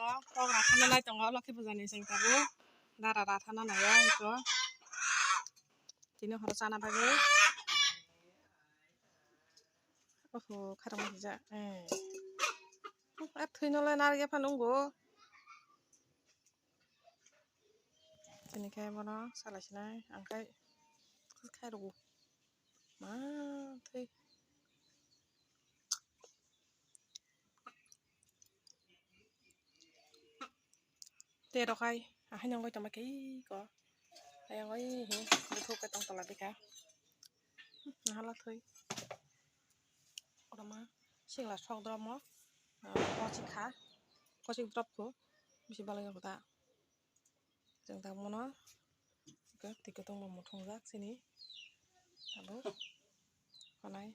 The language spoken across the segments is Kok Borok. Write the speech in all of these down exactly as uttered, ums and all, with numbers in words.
Kok rathana nai tongo, Lokhi puja ni chwng tabuk dara rathana naio iko. Tini horo chana bagwi. Oho, kharang hija. Eh. A thwi no le nar ya phano ngo. Tini khe bono salai sinai, ang khai khai rw. Ma thwi. Te rok hai, ahai nang goi tongma khe iko. Ayang goi hi, buthuk khe tong tola bikha. Nahala thwi. Kotorma singla sok drop mo, ah, kochik kha, kochik drop kho, bisi balai rok da. Chwng tabuk mono twi kwtwng bo muthungjak chini tabuk honai.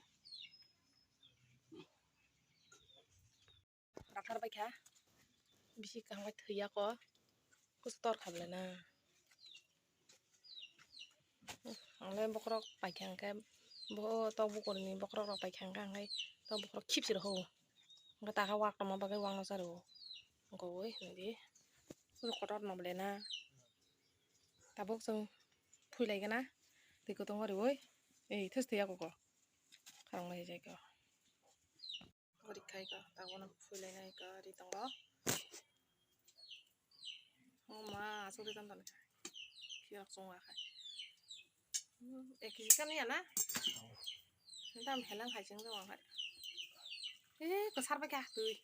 Rathar baikha bisi kaham khe thwiya kho, kusu tor kha belai na. Ang le bokhorok paikha hwnkhe, bo tok bukurni bokhorok rok paikha hwnkhe, ang khai tok bukurok khipsi rw hw. Hwnkhe taka wak tongma bagwi wak no cha rw. Hwnkhe ui nai di. Ui kotor no belai na. Tabuk chwng phui lai gana. Twi kwtwng o riui. Ei, thus thwi ya koko. Kharang lai jai kha. Ori khai kha, tabuk no phui lai nai kha, ri tongo. O ma, aswk ri tong tong kha. Khirak chwng wa khai. Hmm, ek kg kani ya na? Dam helang khai chwng tong khai. Eh, kwsar bai kha twi.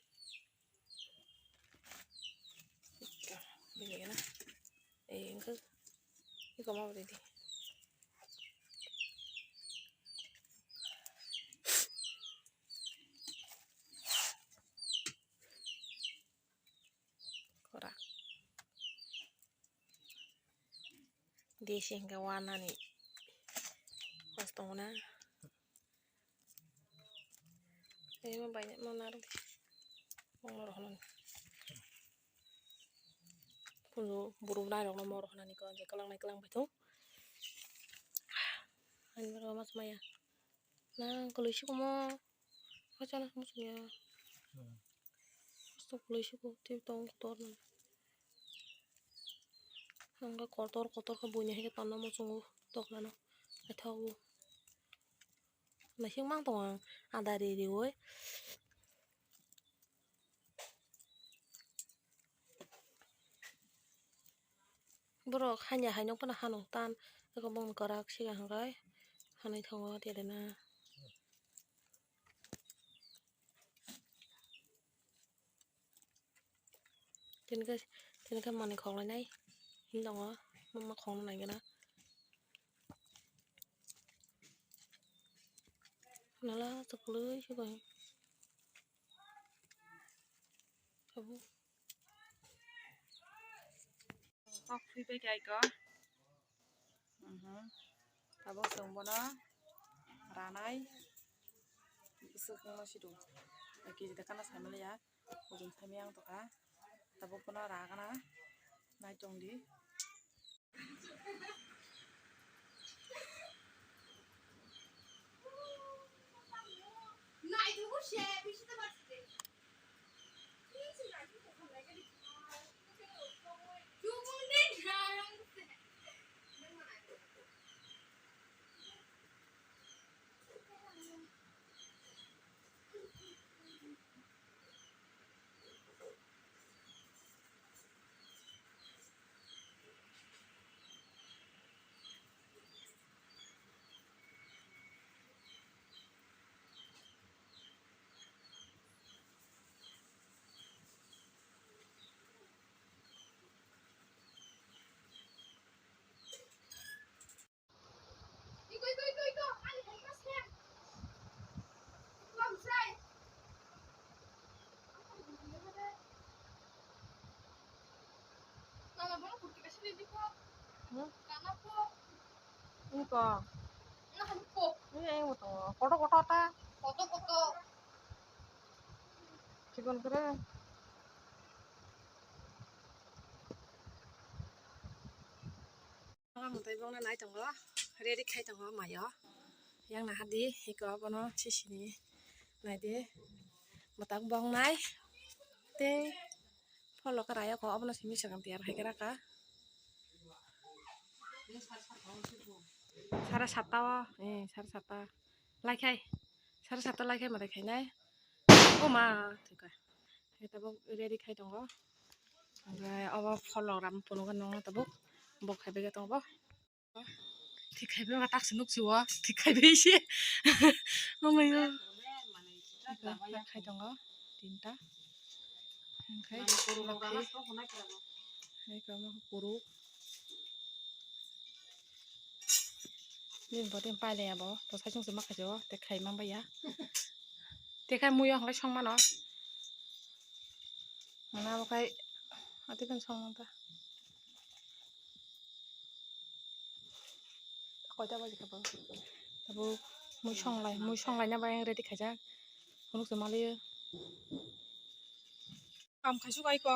Bini gana. Eh, engkhe. Iko ma bwrwi di. Khora. Desi hingke wanani. Kos tongo na. Emo bai mo narwk di. Mo rok hono. Phunju buru bwrwi rok no mo rok honani ko je kwlang nai kwlang bai thung. Ani oro mas maya. Nang kwlwi sukhumo. Hachana muchungya. Aswk kwlwi sukhu tei tong kotor no. Hwnkhai kotor kotor khe buini hai khe tonna muchungo toklano. Naithok o. Naising mang tongo ang ada ri riui. Borok hanya hai nokphano hanung tan eko bongni kwrak siya hwnkhai hanai tongo tede na. Tini khe, tini khe manwi khok lainai hinwi tongo, mama khokna nai gana. Nala chwk kwlwi se bai. Tabuk. Kok thwi bai khe aiko. Mhm. Tabuk chwng bono ranai bwswk wngma sidu. Ek kg da kana sai manliya. Ujung thani ang tokha. Tabuk bono ragana. Nai tongdi. Hmm? Ini kok. Ini yang betul. Kotor kotor ta. Kotor kotor. Chikon kere. Ang mwtai bongna nai tongo, ready khai tongo mayo. Yang nahardi, iko bono sisini naidi, mwtak bongnai, tei Pholok raya ko obono simi swkang tiyar khai khe raka. Sare satta o, eh, sare satta. Laikhai. Sare satta laikhai madai khainai. O ma, thika. Hai tabuk ready khai tongo. Omo pholok ram phunukgo nung tabuk. Bo khai bai tongo. Thik khai bai ma tak se nuk si o. Thik khai bai se. Amai o. Khai tongo tinta. Khai kuruk. Hai kama kuruk. Nini body pai le abo. To sai sung se ma khai o. Te khai ma bai ya. Te khai muyo hwnkhai song mano. Mana bo khai ati kan song manta. Koita baji kha bo? Tabuk mui songlai, mui songlai na bai ready khaijak. Phunuk se maliyo. Kam khaisuk aiko.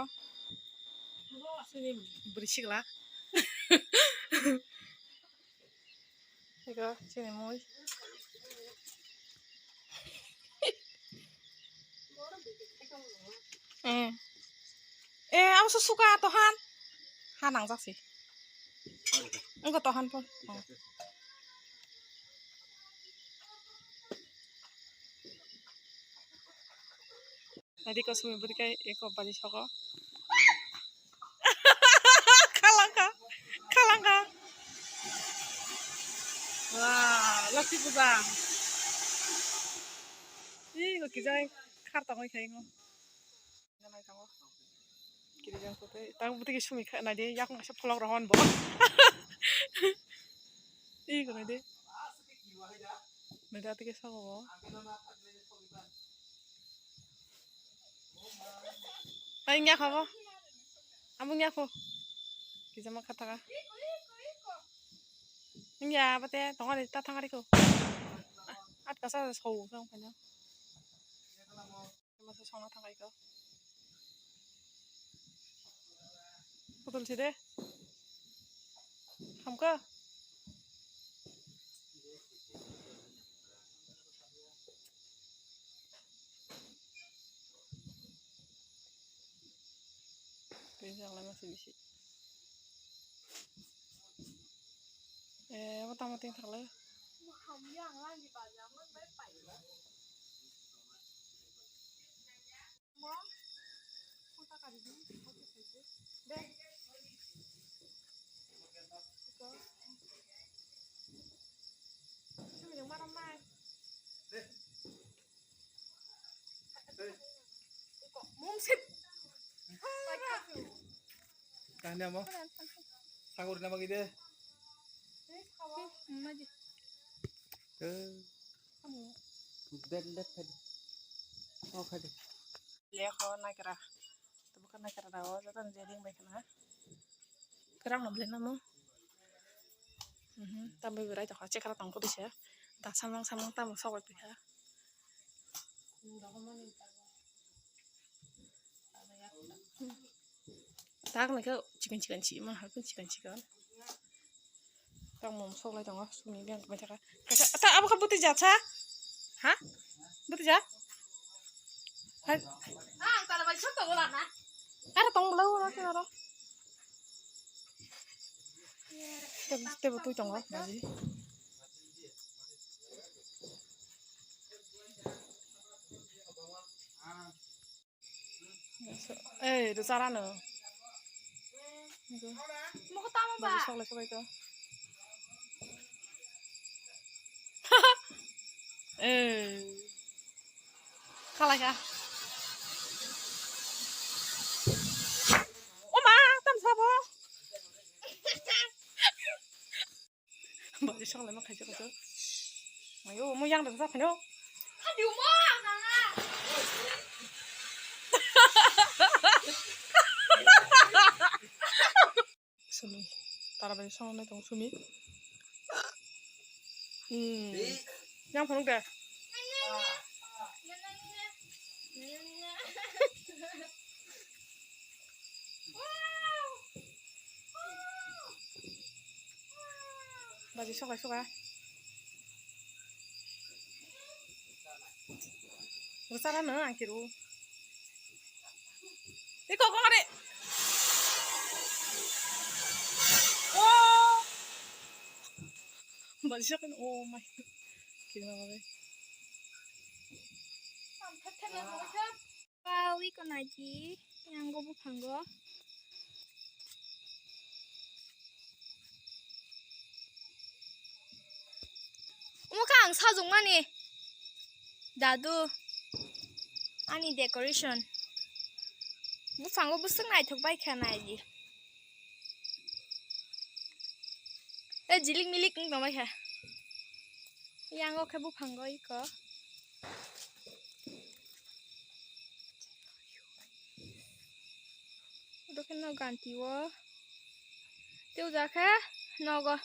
Sini bwrwi sikla. Ego chini mui. Eh. Eh, abo susuka tohan. Ha nangjak si. Engko tohan pon. Oh. Nadi ko sumi budi kai eko bari soko. Khalangka, khalangka. Wah, Lakhi Puja. Ih, kok kijai khar tangoi khai ngo. Nai tango. Kiri jang kote. Tang buti ke sumi kha nai de yak ngasa pholok rohon bo. Ih, ko nai de. Nai de atike soko bo. Ai, nya kha bo. Amo nya kho. Kisa ma kha thaka. Nya bate tongari ta thangari ko. At kasa so so kanya. Masa songna thangari ko. Putul si de. Hamka. Twi jang lai masa bisi. Eh, mota moti thang lai. Kahini amo? Sagor nama gede? Eh. Dek dek khai di. Oh, khai di. Lekho naikra. Tabuk naikra dago, joto ni je ring bai khna. Kwrang no bwlai namo. Mhm, tambai bwrai tokha, chekra tong kodi se. Da samang samang tamo sogoi pikha. Tak naikhe chikon chikon chi ma, hakhe chikon chikon. Tang mom sok lai tongo, sumi beng mai thaka. Kaisa, ta abo kha bwtwi jat sa? Ha? Bwtwi jat? Hai. Ang tala bai sok tongo lama. Aro tong bwlai oro khe oro. Tebo, tebo twi tongo, baji. Ei, rwchara no. Moko tamo ba? Baji soklai soklai to. Ei. Khalai kha. O ma, tam sabo. Bari song lai ma khaijak khaijak. Ayo, mo yang da sa phano. Hadi mo nanga. Sumi. Tara bai song nai tong sumi. Hmm. Yang phano da. Baji sokai sokai. Rwchara no ang kiru. Tei kok kok re. Oh. Bari sakni, oh my. Kiri ma bai. Pawi ko naidi, yang go buphango. Omo kha ang sajwkmani dadu ani decoration. Buphango bwswk naithok bai kha naidi. E jilik milik wng tong bai kha. Yang o khe buphango iko. Oro khe no ganti o. Tei uja khe nogo.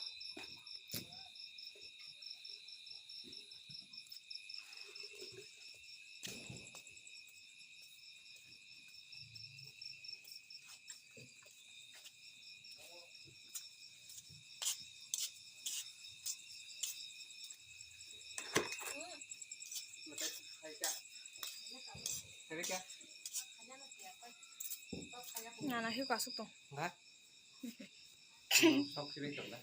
Nana hiu kasuk tong. Sok sibik tong da.